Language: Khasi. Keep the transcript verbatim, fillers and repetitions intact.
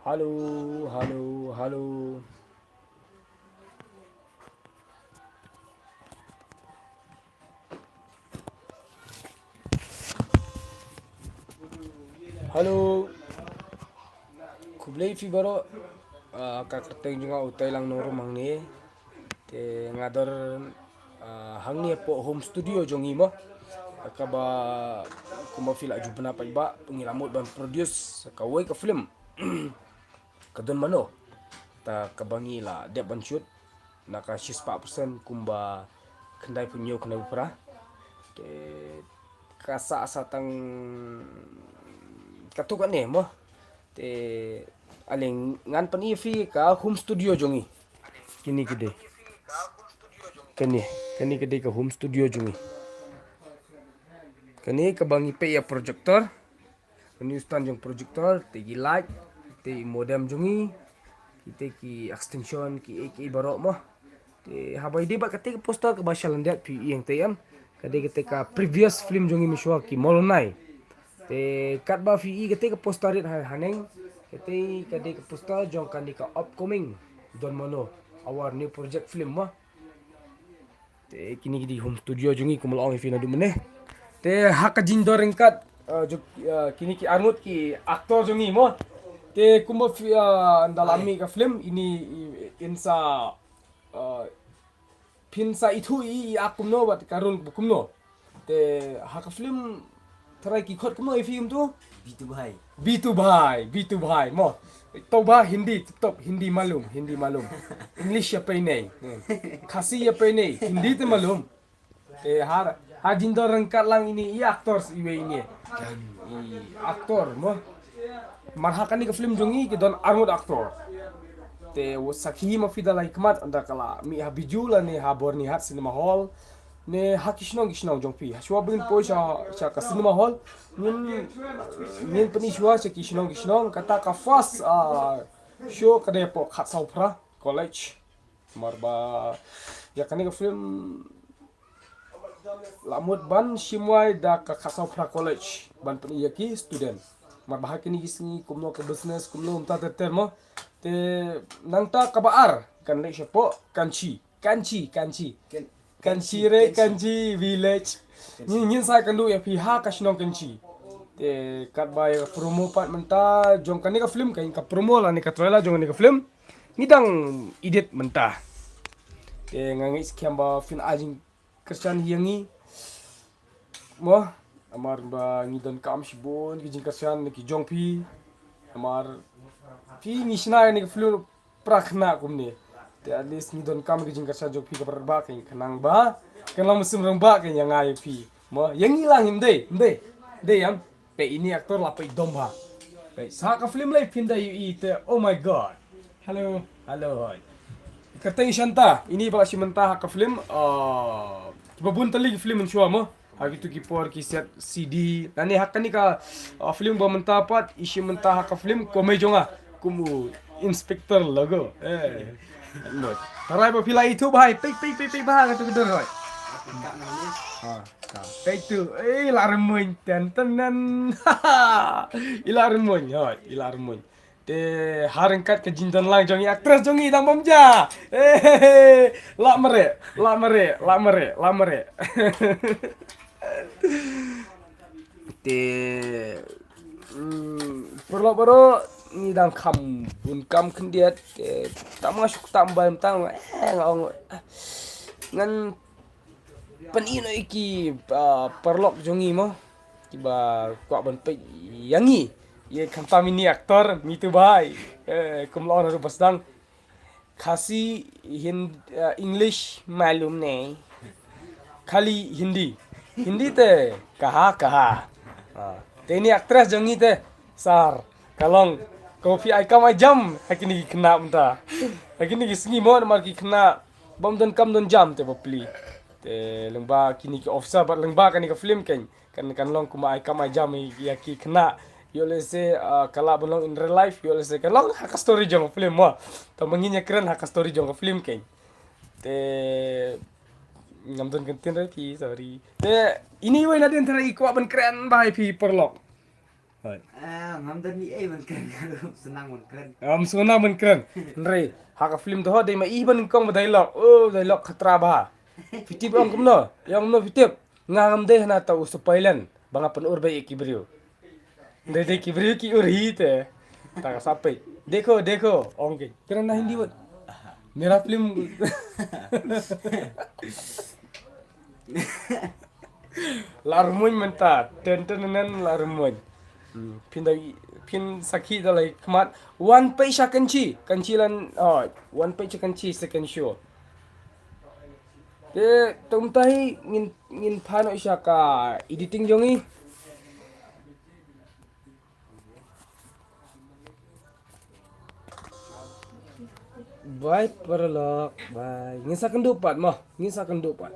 Halo, halo, halo. Halo. Khublei phi baroh. Ah, ka kyrteng jong nga u Tailang Nongrum hangne. Te nga don, ah, hangne hapoh home studio jong ngi mo. Kaba kumba phi la ju bna paidbah, ngi la mut ban produce kawei ka film. Ka Don Mano. Ta kaba ngi la dep ban shoot na ka shispah percent kumba khyndai phew hynñiew khyndai phew phra. Te ka sah sa tang katto katne mo. Te ale ngan pyni ïa phi ka home studio jong ngi. Kine ki dei. Kane, kane ka dei ka home studio jong ngi. Kane kaba ngi peit ïa projector. Kane u stand jong projector, te ki light, te i modem jong ngi, te ki extension, ki, ki baroh mo. Te haba ïadei bad kata ka poster kaba sha lyndet phi ïeng te em. Ka dei kata ka previous film jong ngi mynshuwa ki Molonai. Te katba phi i kata ka poster rit ha, haneng. Kata ka dei ka poster jong kane ka upcoming Don Mano, our new project film mo. Te kine ki dei home studio jong ngi kumba la ong ïa phi naduh mynne. Te ha ka jingdon ryngkat, uh, jong, uh, kine ki arngut ki actor jong ngi mo. Te kumba phi, uh, ynda la mih ka film ine, i, in sa, uh, phin sa ithuh i, i act kumno bad ka role ba kumno. Te ha ka film tharai ki khot kumno ïa phi kumto? Bitu bhai. Bitu bhai, Bitu bhai mo. To ba Hindi, tip top, Hindi malum, Hindi malum. English ïa pei nei. Khasi ïa pei nei, Hindi te malum. Te ha, ha jingdon ryngkat lang ine i actors iwei ine. I actor mo. Mar ha kane ka film jong ngi ki don arngut actor. Te u sakhi ma phi da la ïa khmat ynda ka la mih ha Bijou lane ha Byrnihat Cinema Hall. Ne ha ki shnong ki shnong jong phi. Shuwa ba ngin poi sha, sha ka cinema hall. Ngin, ngin pyni shuwa sha ki shnong ki shnong. Kata ka first, ah, show ka dei hapoh Khatsaw Phra College. Namar ba ïa kane ka film la mut ban shim wai da ka Khatsaw Phra College ban pyni ïa ki student. Namar ba ha kine ki sngi kumno ka business, kumno mynta ter ter mo. Te nangta kaba ar kan leit shapoh Kanchi. Kanchi, Kanchi. Kan-, Kanchi re, Kanchi. Kanchi village. Kanchi. Ngin, ngin sa ïakynduh ïa phi ha ka shnong Kanchi. Te katba ïa ka promo pat mynta jong kane ka film, ka, ka promo lane ka trailer jong kane ka film ngi dang edit mynta. Te nga ngeit skhem ba phin ai jingkyrshan ïa ngi. Mo, namar ba ngi donkam shibun ki jingkyrshan na ki jong phi. Namar phi ngi shna ïa kane ka film pra khynnah kumne. Te at least ngi donkam ki jingkyrshan jong phi kaba rangbah, kane khnang ba kan long mynsiem rangbah kan ïa nga ïa phi. Mo, ïa ngi lang, ym dei, ym dei. Ym dei em. Peit ine i actor la peit dom bha. Peit sa ka film lei phin da ïohi te, oh my God. Hello. Hello, hoi. Ka teng Shanta, ine ba la shim mynta ha ka film, ah, kiba bun tylli ki film mynshuwa mo. Ha kitu ki por ki set C D. Lane ha kane ka, ah, film ba mynta pat, i shim mynta ha ka film, kumne jong nga. Kum u Inspector Logo. Eh. Lut. Tharai ba phi la ithuh bha, peit, peit, peit, peit bha katu ka dur hoi. Ha, ka. Peit tu. Eh, la rymmuiñ. Ten, ten, ten. I la rymmuiñ hoi, i la rymmuiñ. Te ha ryngkat ka jingdon lang jong i actress jong i dang bam ja. Eh, la mareh, la mareh, la mareh, la mareh. Te, mm, paralok baroh, ngi dang kham bun kam khyndiat, te tam nga shu tam bam tam, eh, nga ong, ngan pyni noh ïa ki, ah, paralok jong ngi mo, kiba kwah ban peit ïa ngi, ïa khamtam ine i actor Mitu Bhai. Eh, kum la ong ruh ba sdang. Khasi, Hin-, eh, English malum nahi. Khali Hindi. Hindi te kaha kaha. Ah, te ine i actress jong ngi te, sir, ka long, ko phi ai kam ai jam ha kine ki khynnah mynta. Ha kine ki sngi mo namar ki khynnah bym don kam don jam te bapli. Te lyngba kine ki officer bad lyngba kane ka film kan, kan, kan long kum ai kam ai jam ïa ki khynnah. Ïoh lehse, ah, ka lah ban long in real life, ïoh lehse kan long ha ka story jong ka film mo. Te ma ngin ïakren ha ka story jong ka film kan. Te ngam don kyntien re phi, sorry. Te ine iwei na dien te i kwah ban kren bha ïa phi paralok. Ah, ngam don ei ban kren, ngam sngewsynei ban kren. Am sngewsynei ban kren. Hynrei ha ka film to ho dei ma i ban kong ba dialogue. Oh, dialogue khatra bha. Phi tip ong kumno? Ong kumno phi tip? Nga ngam dei hana ta u spoilan ba nga pynur ba i ki briew. Dei dei ki briew ki ur hi te. Ta ka sape. Dekho, dekho. Ong ki. Kren na Hindi wat. Mera film. La rumuin mynta, ten ten nen la rumuin. Hmm, phin da phin sakhi da lai khmat. Wan pei sha Kanchi, Kanchi lan, oh, wan pei sha Kanchi second show. Te tum tahi ngin ngin phano sha ka editing jong i. Bye paralok, bye. Ngin sa kynduh pat mo, ngin sa kynduh pat.